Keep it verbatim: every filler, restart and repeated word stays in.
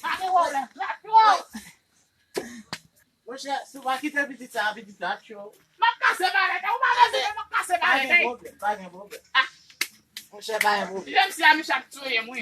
Sa gen pwoblèm. Sa twòp. Monchè, si w pa kite pitit sa, pitit la cho. M ap kase barèt, ou pa bezwen, m ap kase barèt. Pa gen pwoblèm, pa gen pwoblèm. Monchè, pa gen pwoblèm. Menm si a Michak touye m, wi.